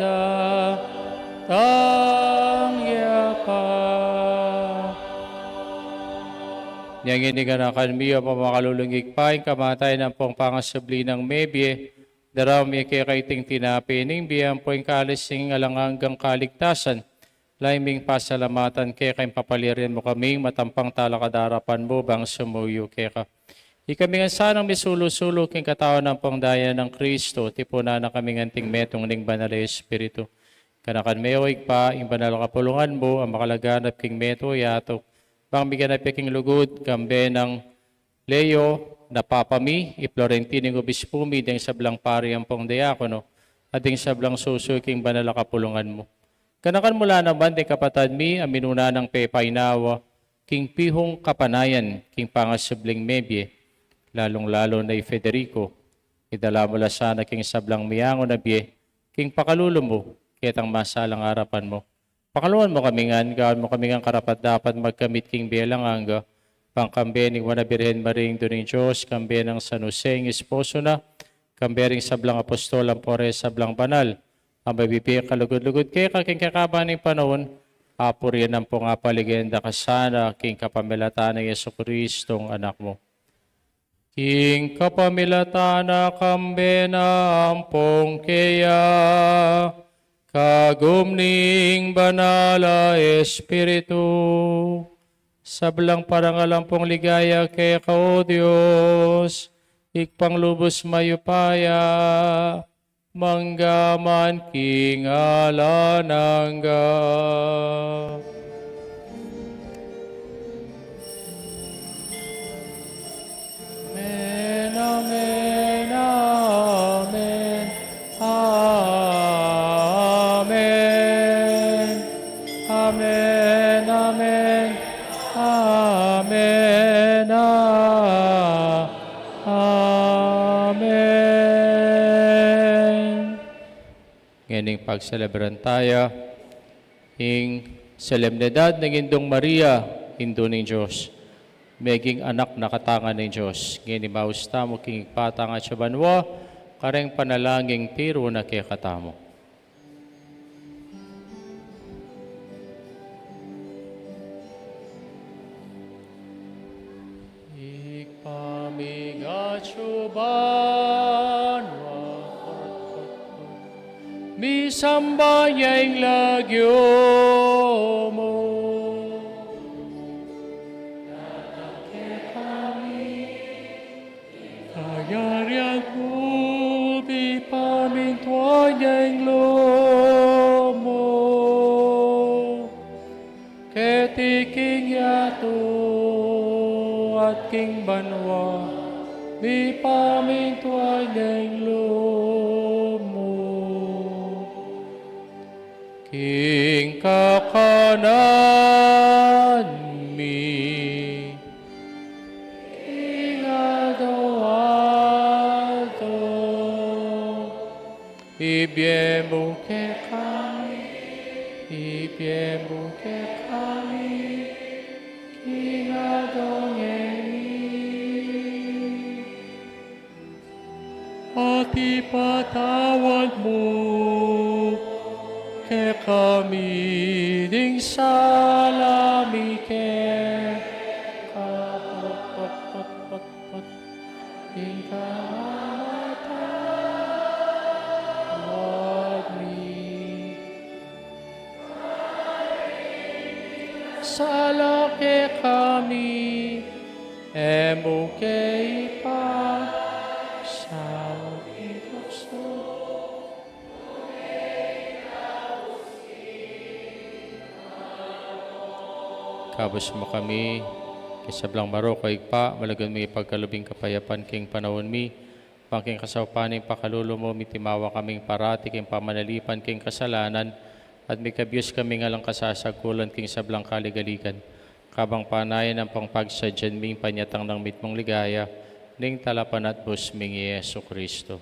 datang ya pa. Nya ngeni, kanakan mi, O mamakalulung Ibpa, ing kamatayan ampong pangasubli nang mebie, daraun mi keka iting tinape ning bie ampo ing kalis ning alang anggang kaligtasan. Lalu ming pasalamatan keka ing papalirin mu kaming matampang talakad king arapan mu bang sumuyu keka. Ikami ngan sanang misulu-sulu king katawan ampong daya nang Kristo, tipunan na kami ngan anting metung ning Banal a Espiritu. Kanakan me, O Ibpa, ing banal a kapulungan mu, a makalaganap king meto yatu, bang miganap ya king lugud, kambe nang Leo na Papa mi, i Florentino ing Obispu mi, ding sablang pari ampong diakono, at ding sablang susuyu king banal a kapulungan mu. Kanakan mu la naman ding kapatad mi a minuna nang pepainawa king pihung kapanayan king pangasubling mebie, lalung-lalu na i Federico, idala mu la sana king sablang miyangu na bie king pakalulu mu, ketang masalang arapan mu. Pakalungan mu kami ngan, gawan mu kami ngan karapat-dapat magkamit king bie alang angga, bang kambe ning Nuan a Birhen Maria, Indu ning Dios, kambe nang San Jose, ing esposo na, kambe ring sablang apostol ampo ring sablang banal a mabibie kalugud-lugud keka king kekaban ning panaun, apurian ampong apaligaya da ka sana king kapamilatan nang Jesucristong Anak mu. King kapamilatan na, kambe na, ampong keya, kagum ning Banal a Espiritu, sablang parangal ampong ligaya keka, O Dios, Ibpang lubus mayupaya, mangga man king alang angga. Amen, amen, amen, amen. Amen, amen, amen, a-, amen. Ngening pagselebran taya Ing solemnidad ning Indung Maria, Indu ning Dios, meging anak na katamu ning Dios. Ngeni maus tamu king Ibpa tang atsu banua, kareng panalangin a tiru na kekatamu. Ibpa mi, atsu ka banua, misamban ya ing lagyu mu. Datang kekami ing kayarian mu, mipamintuan ya ing lub mu keti king yatu at king banua. Mipamintuan ya ing lub mu king kakanan mi king aldo-aldo. Ibie mu kekami, ibie mu kekami king aldo ngeni. At ipatawad mu kekami ding sala mi keka, ing pamamatawad mi sala kekami, e mu ke ipaisaul king tuksu. Kabus mu kami king sablang marok, O Ibpa, malugud mung ipagkalub ing kapayapan king panaun mi, ban king kasaupan ning pakalulu mu, mitimawa kaming parati king pamanalipan king kasalanan, at mikabius kaming alang kasasagkulan king sablang kaligaligan, kabang panayan ampong pagsadyan mi ing panyatang nang mitmung ligaya ning Talapanatbus ming i Jesucristo.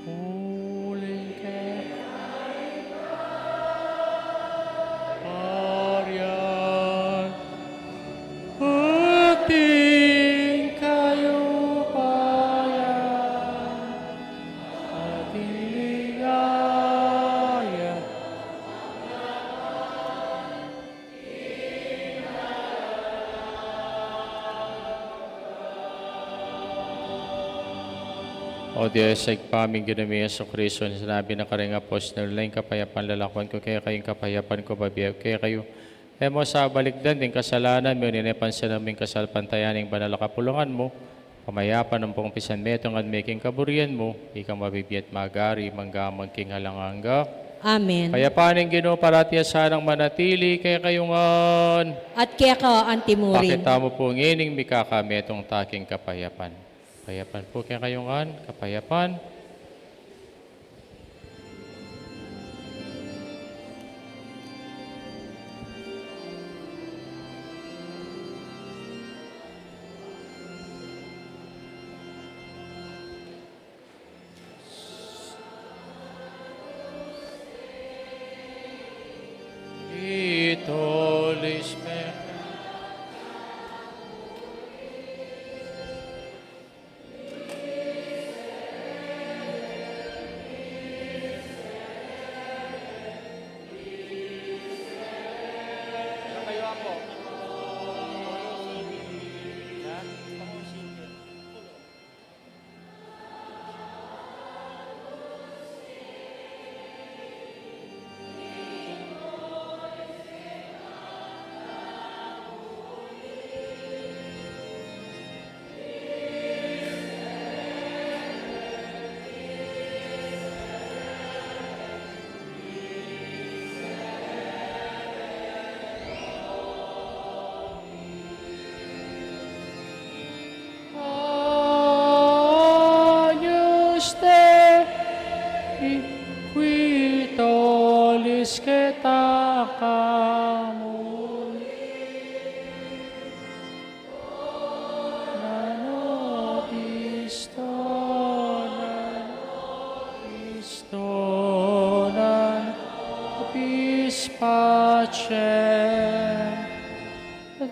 Uling keka ing kayarian, at ing kayupayan, at ing ligaya. O Dios, Ibpa ming Ginu mi Jesucristo, sinabi na karing apostol na, ing kapayapan lalakwan ku kekayu, ing kapayapan ku bibie ku kekayu. E mu sa balikdan ding kasalanan mi, nune pansanan mu ing kasalpantayanan ning banal a kapulungan mu, pamayapan ampong pisanmetung at meking kaburian mu, ika mabibie at magari mangga man king alang angga. Amen. Ing kapayapan ning Ginu parati ya sanang manatili kekayu ngan. At keka antimurin. Pakit tamu pu ngening mikakametung ta king kapayapan. Kapayapan pu kekayu ngan, kapayapan. Ito lisme. Agnus Dei, qui tollis peccata mundi, dona nobis, dona nobis, dona nobis. Pace.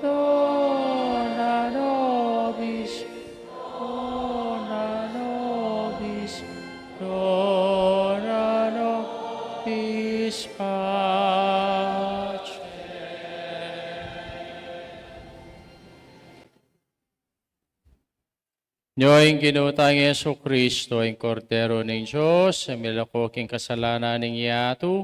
Dona nobis, dona nobis, dona nobis pace. Nyo ing Ginu tang Jesucristo, ing Kordero ning Dios, a milako king kasalanan ning yatu,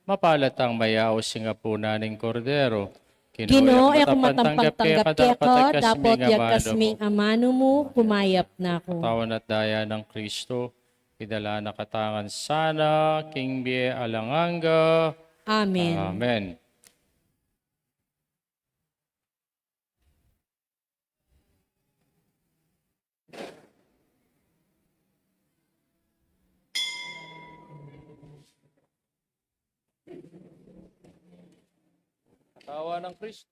mapalad tang mayaus king apunan ning Kordero. Ginu, e ku matampang tanggap keka, dapot yagkas me ing amanu mu, kumayap na ku. Katawan at daya nang Kristo, idala na katamu ngan sana king bie alang angga. Amen. Amen. Katawan nang Kristo.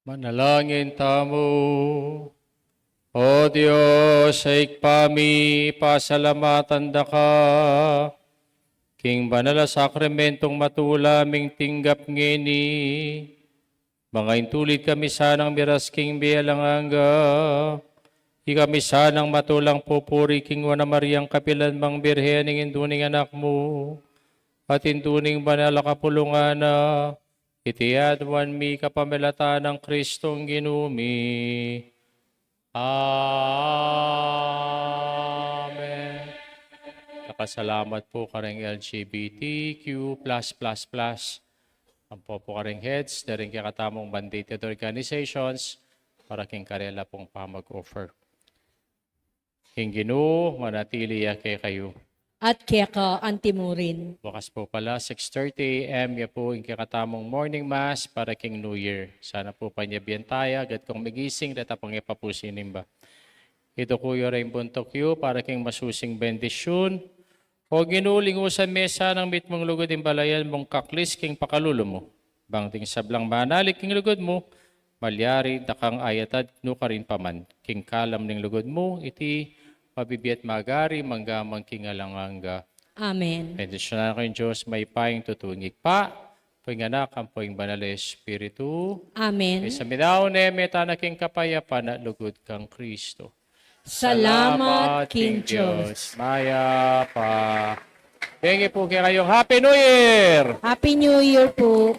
Manalangin tamu. O Dios, a Ibpa mi, pasalamatan da ka king banal a sakramentung matula ming tinggap ngeni. Mangaintulid kami sanang miras king bie alang angga. Ikami sanang matulang pupuri king Nuan a Mariang kapilan mang Birhen, ing Indu ning Anak mu, at Indu ning Banal a Kapulungan na, iti aduan mi kapamilatan nang Kristong Ginu mi. Amen. Nakasalamat po karing L G B T Q plus plus plus. Ampo po karing heads da ring kekatamung mandated organizations para king karela pong pamag-offer. Ing Ginu manatili ya kekayu. At keka antimurin. Bukas po pala, six thirty A M ya po ing kekatamung morning mass para king New Year. Sana po panyabian taya, agad kong migising, deta pang ipapusin nimba. Iduku yu ring buntuk yu para king masusing bendisyun. O Ginu, lingusan me sanang mitmung lugud ing balayan mung kaklis king pakalulu mu. Bang ding sablang manalig king lugud mu, malyari da kang ayatad nukarin pa man. King kalam ning lugud mu, iti mabibie at magari, mangga man king alang angga. Amen. Bendisyunan na kayu ning Dios, mayupayang tutu, ing Ibpa, ampo ing Anak, ampo ing Banal a Espiritu. Amen. Ing midaun ne, mete tana king kapayapan a lugud kang Kristo. Salamat king Dios. Mayap a bengi pu kekayu. Happy New Year! Happy New Year po.